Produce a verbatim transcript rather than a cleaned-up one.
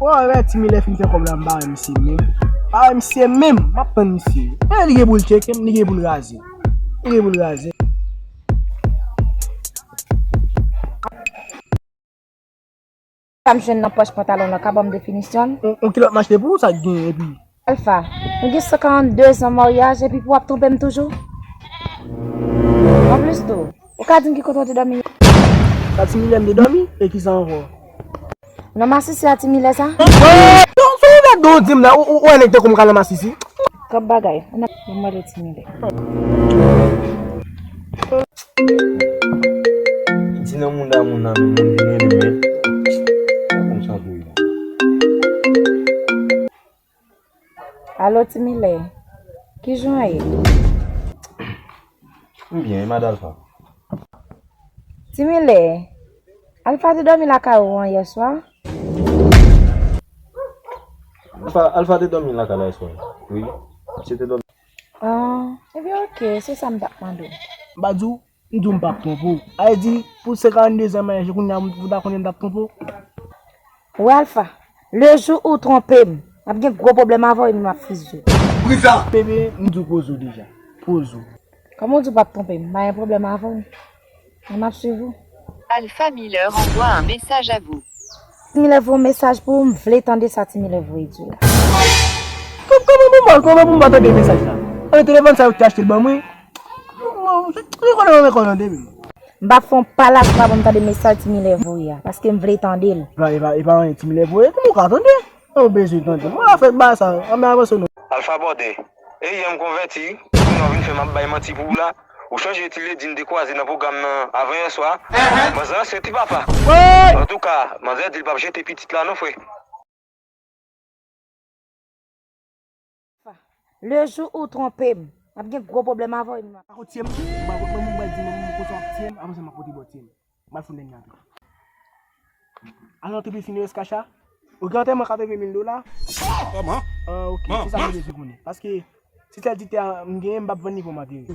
Bon, lè Ti Milè fin fè kòb la, m pa wè misye menm. Pa wè misye menm, m ap tann misye. E li gen pou l tcheke m, li gen pou l raze. Li gen pou l raze. Sa m jwenn nan pòch pantalon lan ka ban m definisyon l. On, on kilòt m achte pou ou, sa k genyen epi? Alpha, nou gen san karannde zan maryaj epi pou w ap twonpe m toujou? Anplis tou, ou ka di m ki kote w te dòmi yè? Sa Ti Milè m te dòmi? E kisa ankò? Nan masisi a Ti Milè sa? Non, se yon vèt do w di m la, ou, ou, ou wè nèg tankou m ka nan masisi? Kòb bagay, ou nan mwen le Ti Milè. Di nan moun a moun nan men moun vin rele men. Konsa pou yo. Alo Ti Milè, kijan w ye? M byen, e Mad Alpha? Ti Milè, Alpha te dòmi lakay ou an yè swa? Alpha, Alpha te dòmi lakay la yè swa. Wi, misye te dòmi. Ah, ebyen oke, se sa m t ap mande w. M pa di w, m di w m p ap twonpe w. A vle di, pou se karannde zan maryaj, kounye a m ta konnen m t ap twonpe w. Ou wè Alpha, le jou ou twonpe m, m ap gen gwo pwoblèm avè w epi m ap fizye w. Bebe, m di w poze w deja. Poze w. Kòman w di w p ap twonpe m? M pa gen pwoblèm avè w. Men m ap swiv ou. Alpha Miller envoie un message à vous. Ti Milè voye yon mesaj pou ou, m vle tande sa Ti Milè voye di w la. Kòman pou m pa, kòman pou m pa tande mesaj la? Ann, telefòn sa yo te achte l ban mwen. Mwen konnen mwen konnen depi. M p ap fè yon pala si w pa ban m tande mesaj Ti Milè voye a, paske m vle tande l. E pa, e pa, e pa anyen Ti Milè voye, kòman w ka tande? Ou bezwen tande. Mwen la fèt ba sa, ann men avanse non. Alpha Bòdè. E yè m konvèti, kounye a w vin fè m ap bay manti pou ou la. Ou chonje ti ledi n te kwaze nan pwogram nan avan yè swa? Manzè an se ti papa. Antouka, manzè di l p ap jete pitit la non frè. Le jou ou twonpe m, m ap gen gwo pwoblèm avè w epi m ap. Pako tye m, mwen mwen mwen di mwen mwen konsa w ap tye m, avan sa m ap pote bò tye m. Mwen fout nèg nan tou. Al nan entrepri Fineres Cash a. Ou gen antèman katreven mil dola? Kòman? Ah, ok, se sa mwen bezwen konnen. Paske si sèl dite a m genyen, m p ap vann li pou m antere.